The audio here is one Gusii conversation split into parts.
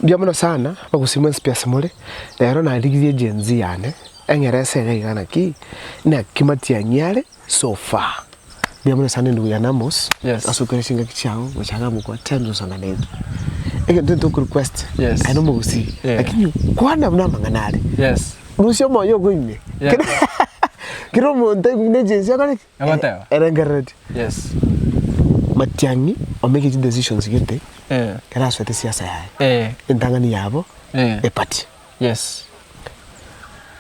Mbuya mono sana bagusii mwensi pi ase more, rero narigirie Gen Z yane, eng'ere ase ere iga naki, naki matiang'i are so far. Mbuya mono sana endugu yane Amos, Yes. ase okore chingaki chiago gochaka amo kwa time gosanga naintwe. Egento intwe toko request, Yes. aye nomogusii, Yeah. lakini kwana buna amang'ana are. Yes. Rusia omoyo ogo ime, Yeah. kera omonto aigwe buna egency akore ki? Egoteba. Erengereretie. Yes. Matiang'i omeke chidecisions gete, Eh. ekero asoete esiasa yaye, Eh. entang'ani yabo, Eh. eparty. Yes.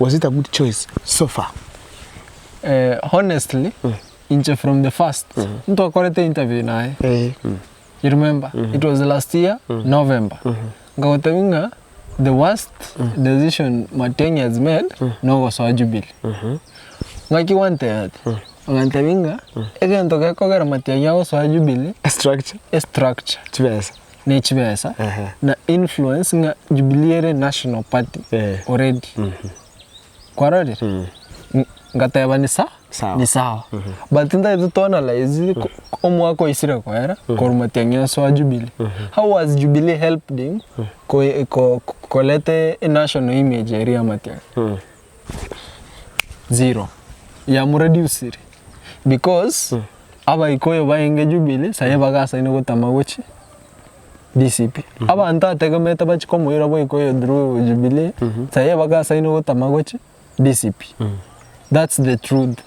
Was it a good choice so far? Eh, honestly, inche from the first, ntwakorete interview naye. Eh. You remember? It was last year, November. Nkagotebia ng'a the worst decision Matiang'i has made nogosoa Jubilee. Ng'aki gwantebeti? Agantebia ng'a egento gekogera Matiang'i agosoa Jubilee, Structure. estructure Chibesa. ne chibesa Ehe. na influence ng'a Jubilee ere national party Eh. already. Kwarorire? Ngateba ni sa Sawa. ni sawa. But ntagete to analyze ko- omwaka oisire koera korwa Matiang'i asoa Jubilee. How has Jubilee helped him ko- ko- koleta enational image eria ya Matiang'i? Zero. Yamoreducire because abaikoyo baenge Jubilee saye bagasaine gotama gochia DCP. Abanto ategemete bachie komoira boikoyo through Jubilee saye bagasaine gotama gochia DCP. That's the truth.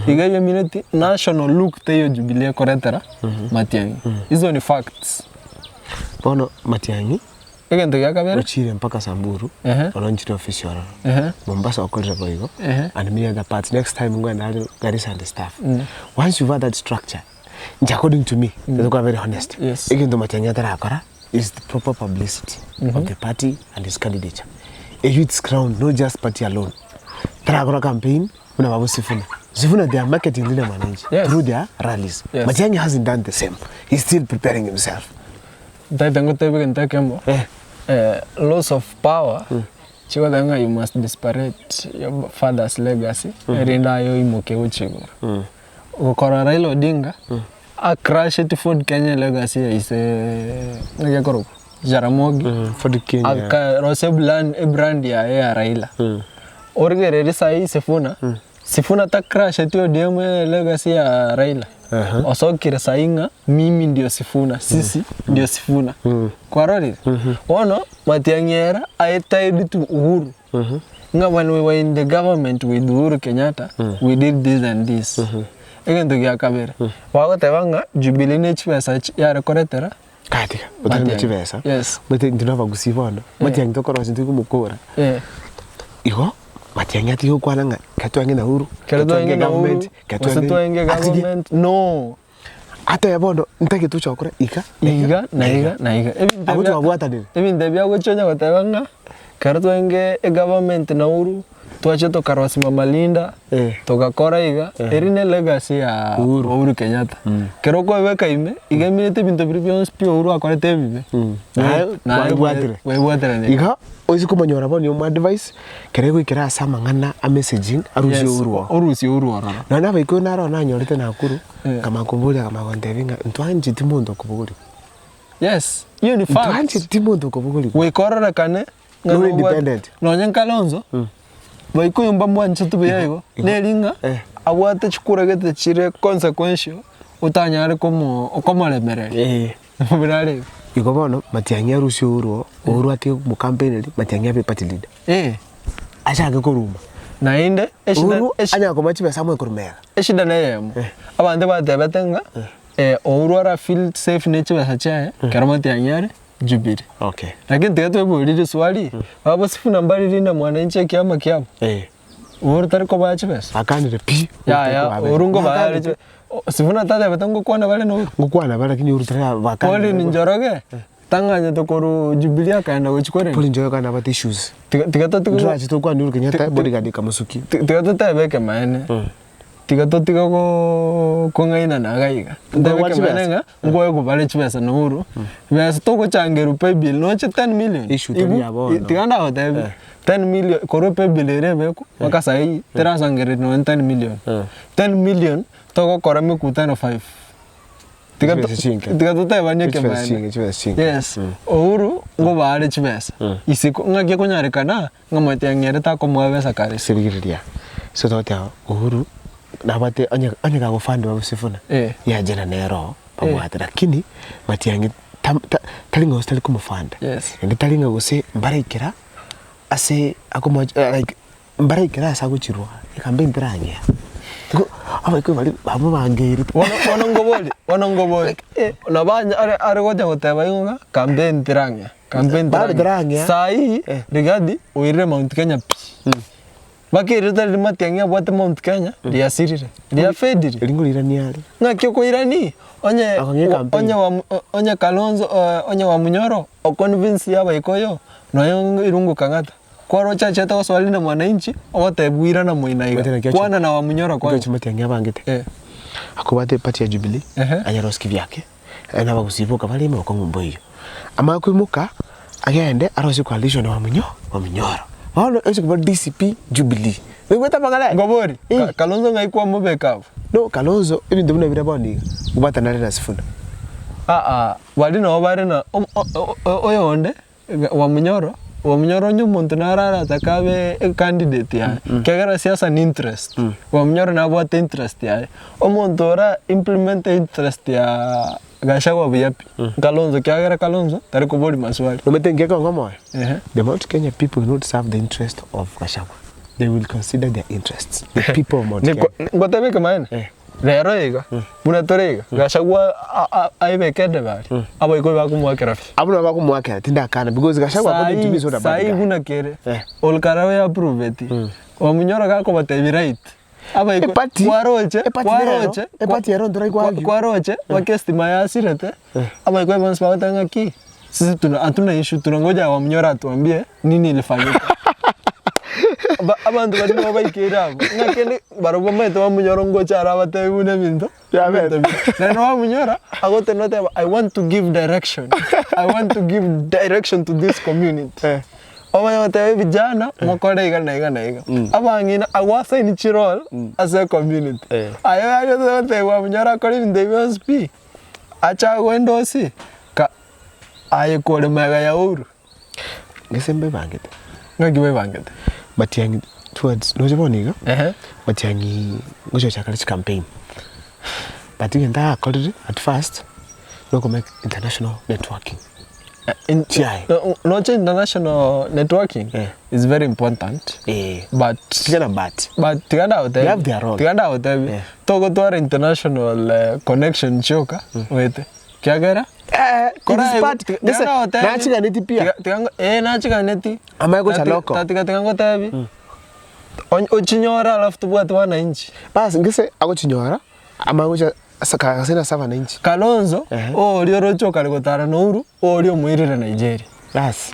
Iga eyio emineti national look teiyo Jubilee ekoretera Matiang'i. Izo ni facts. Bono Matiang'i Egento gia kabere. ochire mpaka Samburu, Ehe. oronchire ofisi ororo. Ehe. Mombasa okorire boigo, Ehe. and many other parts. Next time ngoenda are Garissa and stuff. Once you've had that structure, inche according to me, mm. to very honest, Yes. egento Matiang'i atarakora is the proper publicity of the party and his candidature. Eyio it's crown, not just party alone. Tarakora campaign, buna babo Sifuna. Sifuna they are marketing Linda Mwananchi Yes. through their rallies. Yes. Matiang'i hasn't done the same. He's still preparing himself. Ntaete ngotebie egento ekemo, Eh. eh, loss of power, chigoteba ng'a you must disparate your father's legacy, erinde aye oimoke gochia igoro. Gokora Raila Odinga, a crasheti Ford Kenya legacy ya ise ng'aki ekorokwa Jaramogi, Ford Kenya. akarosia eblan ebrand yaye ya Raila. Origereria saii Sifuna, Sifuna ta crasheti ODM legacy ya Raila. Osokire saii ng'a mimi ndio Sifuna, sisi ndio Sifuna. Kwarorire? Bono Matiang'i ere aye tied to Uhuru. Ng'a when we were in the government with Uhuru Kenyatta, we did this and this. Egento gia kabere, bagoteba ng'a Jubilee ne chibesa chi yare koretera Katiga, otari na Matiang'i. chibesa. Yes. Omanyete intwe na abagusii bono, Matiang'i tokorosia intwe komokora. Eh. Igo, Matiang'i atige gokwana ng'a ekero twange na Uhuru, Ekero ekero twange twange na Uhuru, government, ekero gose twange twange atige. government, no. Atebe bono, ntagete gocha gokora iga, na iga, na iga, na iga. Ebinto Abwo ebia- twabwatanire. Ebinto ebi agochia onya goteba ng'a ekero twaenge egovernment na Uhuru, twacha tokarosia Mama Linda, Eh. togakora iga, eri ne legacy ya Uhuru. Uhuru Kenyatta. Ekero okoebeka ime, iga emineti ebinto biria bionsi pi Uhuru akorete ebibe, Naye naye kwaebwatire. kwaebwaterania. Iga, oise komonyora bono omo advice, ekero egoikera ase amang'ana a messaging, arusie Yes, Uhuru oo. orusie Uhuru ororo. Nonya na abaikoyo naro nanyorete Nakuru, Eh. nkamanya koboria akamanya gontebia ng'a ntwancheti monto okobogorigwa. Yes, iyo ni fact. Ntwancheti monto okobogorigwa. Goika ororekane ng'a Nore nobwate- independent. nonye Kalonzo, baikoyo mbamwanchete buya igo, Igo. neri ng'a Eh. abwate chikura gete chire consequential, otanyare komo komoremereria. Eh. Buna are igo. Igo bono, Matiang'i arusie Uhuru oo, Uhuru atige komokampeneri, Matiang'i abe party leader. Eh. Achake koruma. Naende, eshida Uhuru eshi- anyare komoa chibesa amoe koruma ega. Eshida neyemo, abanto batebete ng'a Uhuru ara feel safe ne chibesa chiaye ekero Matiang'i are Jubilee. Okay. Lakini tiga tweborie riswali, baba Sifuna mbari Linda Mwananchi ekiama kiabo, Eh. Uhuru tari kobaa chibesa? Akanire pi. Yaya, Uhuru nkobaa are chibe- o- Sifuna tatebete ngokwana bare na Uhuru. Ngokwana bare lakini Uhuru tari bakanire. Pauline Njoroge, tang'anyete korwa Jubilee akaenda gochia korenda. Pauline Njoroge nabate issues. Tiga tiga totige Ntorache tokwane Uhuru Kenyatta bodyguard ekamosukia. tiga totebe ekemanene. Tiga totige go kong'ainana iga iga. Totebe Nkobua ekemanene chibesa. ng'a nkoe kobare chibesa na Uhuru, besa togochangerwa paybill noche 10 million. Issue tari Ibu- ya bono. tiga ndagotebie, 10 million korwa epaybill ere ebekwa mpaka saii terasangereria nonye 10 million. 10 million togokora mikutano 5. Tiga Chibesa chinke. tiga totebanie Chibesa ekemanyererio. chinke, chibesa chinke. Yes, Uhuru ngobaare chibesa isiko, ng'aki ekonyarekana ng'a Matiang'i ere takomoa besa kare isiko. Rigereria, so togoteba Uhuru nabwate onye onye kagofund babe Sifuna, Eh. yachera nere oo babwate lakini Matiang'i tam ta tari ng'a gose tari komofanda, Yes. naende tari ng'a gose mbaraikera ase akomoa like Mbaraikere ase agochirwa, ekambe nterang'ea. Igo abaikoi baria bamobangeire. Bono bono nkoborie, bono nkoborie, nabo anya are are gocha goteba igo ng'a campaign terang'ea, campaign Bado terang'ea. terang'ea. Saii, Eh. Rigathi oirire Mount Kenya pi. Mpaka erieta riria Matiang'i abwate Mount Kenya, riasirire, riafedire. Eri ngorirania are. Ng'aki okoirani? Onye Akong'ea ecampaign. onye wa onye Kalonzo onye Wamunyoro oconvince abaikoyo, nonya Irungu Kang'ata. Kwaroche achete gosoa rinde mwananchi, ogotebiwa irana moino iga, Omanyete naki achi- kwana na Wamunyoro Naki kwanza. achimate ng'a abangete. Eh. Akobwate eparty ya Jubilee, Ehe. anyare gosiki biake, na abagusii boka bare ime bokong'u mboiyo. Amanye koimoka, agende arosie coalition na Wamunyo Wamunyoro. Bono ase koba DCP Jubilee. Noigwete amang'ana aya? Nkobori, Eh. Ka- Kalonzo ng'ai kwamobeka abwo? No Kalonzo, ebinto buna biria bono iga, ngobwatana are na Sifuna. Aa, baria nabo bare na o- o- o- oyonde. Wamunyoro, Wamunyoro onye omonto naro aratake abe ecandidate yaye, ekiagera siasa ni interest, Wamunyoro nabwate interest yaye. Omonto ora implement interest ya Gachagua buya pi, Kalonzo ekiagera Kalonzo tari koboria maswali. Omanyete nki ekong'a omoyo? Ehe. The Mount Kenya people will not serve the interest of Gachagua, they will consider their interests, the people of Mount Niko- Kenya. Ngotebe ekemanyererio, Eh. Rero iga, buna tore iga, Gachagua aibeke edebe aria, abaikori bakomoakera pi. Abwo nabo bakomoakera tindakana because Gachagua according to me is not a bad Sai guy. buna kere, Eh. Olkalau ya approveti, Wamunyoro gakobatebia right, abaikori Eparty- kwaroche, eparty nero, kwaroche, eparty ero ntorai koargue. kwaroche, mpaka estima yasirete, abaikori bonsi bagoteba ng'aki, sisi tuna hatuna issue tunangoja Wamunyoro atuambie nini ilifanyika. Aba- abanto baria nabo baikeire abwo, ng'a kende barobwo bamaete Wamunyoro ngocha are abatebi buna ebinto, Biabete. ebinto bire. Naende Wamunyoro, agotenena oteba I want to give direction, I want to give direction to this community. Eh. Omanye goteba vijana, mokore iga na iga na iga. Abang'ina, agoassign chirole ase ecommunity. Eh. Aye aye oteba Wamunyoro akore ebinto ebi bionsi pi, ache agoende osi, ka aye kore magega ya Uhuru. Gese mbebangete. Ng'aki bwebangete? Matiang'i towards noche bono iga, Ehe. Matiang'i ngocha gochaka chicampaign, but egento agakorire at first, noko make international networking. In, Chiaye. no, noche international networking Eh. is very important Eh. but Tiga na but. but tiga They have ndagotebi their role. tiga ndagotebi Eh. togotwara international eh, connection chioka oete Kiagera Eh, it is part. Listen, nachiganeti pia. Eh, nachiganeti. Amaye gocha loko. Tatiga tiga ngotebi. Ochinyore alafu tobwate wananchi. Bas ngese agochinyora amaye gocha ase na wananchi. Kalonzo Ehe. oria oroche okare gotara na Uhuru oria omoirire Nigeria. Bas.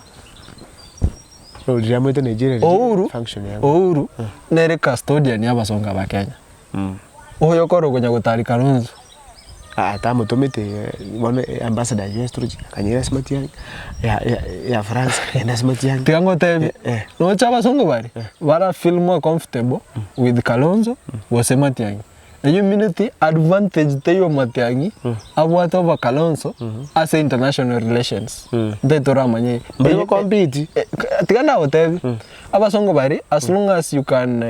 Riria amoete Nigeria Uhuru function yango. Uhuru nere custodian ya abasongo aba Kenya. Oyo okore okonya gotari Kalonzo. Aa tamotomete bono ambassador ya US torochi akanyora ase matiang'i ya ya ya France akagenda ase matiang'i. Tiga ngotebie, Eh. noche abasongo baria, bara feel more comfortable with Kalonzo gose Matiang'i. Eyio mineti advantage teiyo Matiang'i abwate over Kalonzo ase international relations. Ntaete toramanye iga. Mbari gocompete. Tiga ndagotebie, abasongo baria as long as you can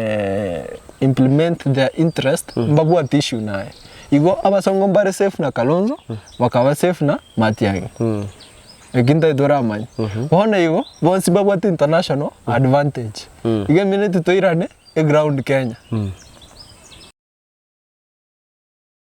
implement their interest mbabwate issue naye. Igo abasongo mbare safe na Kalonzo, bakaba safe na Matiang'i. Eki ntaete toramanye. Bono igo, bonsi babwate international advantage. Igo emineti toirane eground Kenya.